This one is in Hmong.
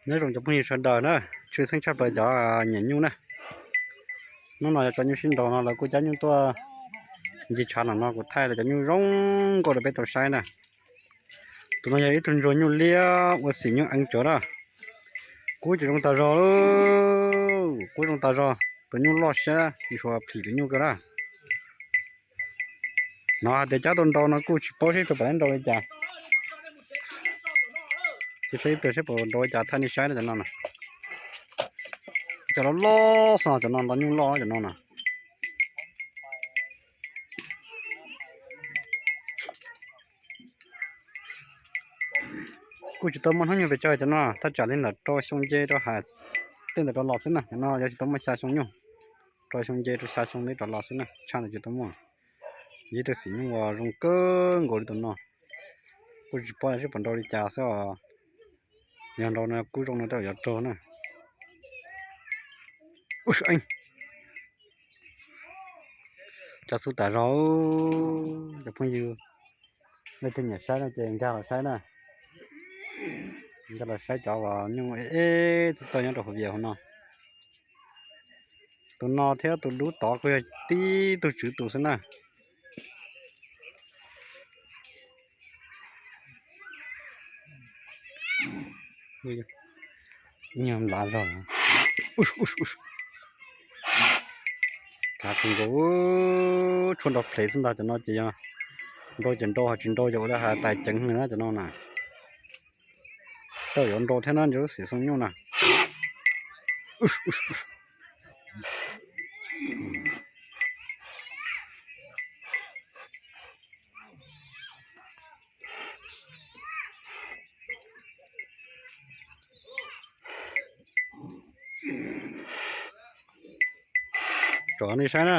Nyob zoo cov phooj ywg sawv daws na, tshwj xeeb tshaj plaws cov nyiam nyuj na. Hnub no yog cov nyuj sib nraus no lawv kuj cab nyuj tuaj ncig tshav no no kuv thaij lawv cov nyuj zoo nkauj rau peb tau saib na. Tus no yog ib tug ntsuag nyuj liab ua xim nyuj eev tsawv na. Kub ces zoo tas zog, kub zoo tas zog, tus nyuj loj siab ntshua phim tus nyuj kawg na. No hais tias cab tuaj nrau no kuj tsis paub seb tus pom nrau li cas. Cia saib ib pliag seb puas nrau li cas thaij nej saib na cov no na. Cov loj loj xwb cov no, ntau nyuj loj cov no na. Kuj tsis tau muaj hnub nyoog pes tsawg cov no, thaj tsam li ntawm rau xyoo nce rau hais tej ntawm rov los xwb na. Cov no yuav tsis tau muaj xya xyoo nyuj, rau xyoo nce rau xya xyoo li rov los xwb na, tshaj ntawd tsis tau muaj. Yog ib tug xim nyuj uas zoo kawg nkaus li tus no. Kuj tsis paub seb puas nrau li cas xwb os. Yog nrau no kub zoo no tej zaum yuav raug na. Cov xub tas zog, cov phooj ywg, leej twg nyiam saib no ces nkag los saib na. Nkag los saib cov uas nyuj eb txawj txawj nyob rau hauv vias hauv no. Tus no thiab tus dub tod kuj yog tib tug tswv tus xwb na. Nyuag nplav zog. Kav kawg nkaus, tshuaj nrau plev xwb ntag. Cov no ces yog nrau ces nrau, ho tsis nrau ces ua li hais tais ceev na cov no na. Tej zaum yuav nrau thiab na, nrau lub xim xoo nyuj na. Tsom nej saib na.